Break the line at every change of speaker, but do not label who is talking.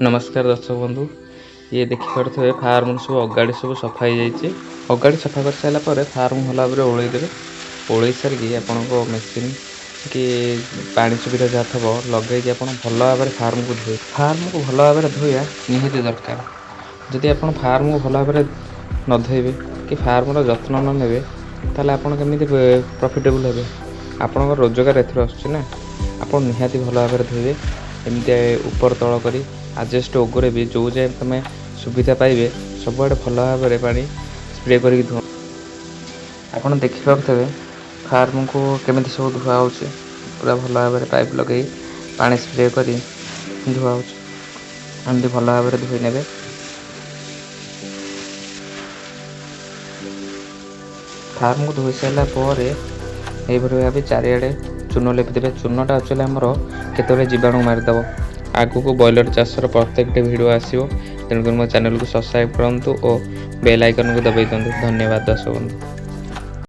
ନମସ୍କାର ଦର୍ଶକ ବନ୍ଧୁ, ଇଏ ଦେଖିପାରୁଥିବେ ଫାର୍ମରୁ ସବୁ ଅଗାଡ଼ି ସବୁ ସଫା ହେଇଯାଇଛି। ଅଗାଡ଼ି ସଫା କରିସାରିଲା ପରେ ଫାର୍ମ ଭଲ ଭାବରେ ଓଳେଇ ଦେବେ। ଓଳେଇ ସାରିକି ଆପଣଙ୍କ ମେସିନ୍ କି ପାଣି ସୁବିଧା ଯାହା ଥିବ ଲଗେଇକି ଆପଣ ଭଲ ଭାବରେ ଫାର୍ମକୁ ଧୋଇ, ଫାର୍ମକୁ ଭଲ ଭାବରେ ଧୋଇବା ନିହାତି ଦରକାର। ଯଦି ଆପଣ ଫାର୍ମକୁ ଭଲ ଭାବରେ ନ ଧୋଇବେ କି ଫାର୍ମର ଯତ୍ନ ନ ନେବେ, ତାହେଲେ ଆପଣ କେମିତି ପ୍ରଫିଟେବୁଲ୍ ହେବେ? ଆପଣଙ୍କ ରୋଜଗାର ଏଥିରୁ ଆସୁଛି ନା। ଆପଣ ନିହାତି ଭଲ ଭାବରେ ଧୋଇବେ, ଏମିତି ଉପର ତଳ କରି ଆଜବେଷ୍ଟ ଓଗରେ ବି ଯେଉଁ ଯାଏଁ ତୁମେ ସୁବିଧା ପାଇବେ, ସବୁଆଡ଼େ ଭଲ ଭାବରେ ପାଣି ସ୍ପ୍ରେ କରିକି ଧୁଅ। ଆପଣ ଦେଖିପାରୁଥିବେ ଫାର୍ମକୁ କେମିତି ସବୁ ଧୁଆ ହେଉଛି। ପୁରା ଭଲ ଭାବରେ ପାଇପ୍ ଲଗେଇ ପାଣି ସ୍ପ୍ରେ କରି ଧୁଆ ହେଉଛି। ଏମିତି ଭଲ ଭାବରେ ଧୋଇ ନେବେ। ଫାର୍ମକୁ ଧୋଇ ସାରିଲା ପରେ ଏଇଭଳି ଭାବେ ଚାରିଆଡ଼େ ଚୂନ ଲେପିଦେବେ। ଚୂନଟା ଆକ୍ଚୁଆଲି ଆମର କେତେବେଳେ ଜୀବାଣୁ ମାରିଦେବ। ଆଗକୁ ବ୍ରଏଲର ଚାଷର ପ୍ରତ୍ୟେକଟି ଭିଡ଼ିଓ ଆସିବ, ତେଣୁକରି ମୋ ଚ୍ୟାନେଲକୁ ସବସ୍କ୍ରାଇବ୍ କରନ୍ତୁ ଓ ବେଲ୍ ଆଇକନ୍କୁ ଦବାଇ ଦିଅନ୍ତୁ। ଧନ୍ୟବାଦ ଦର୍ଶକ ବନ୍ଧୁ।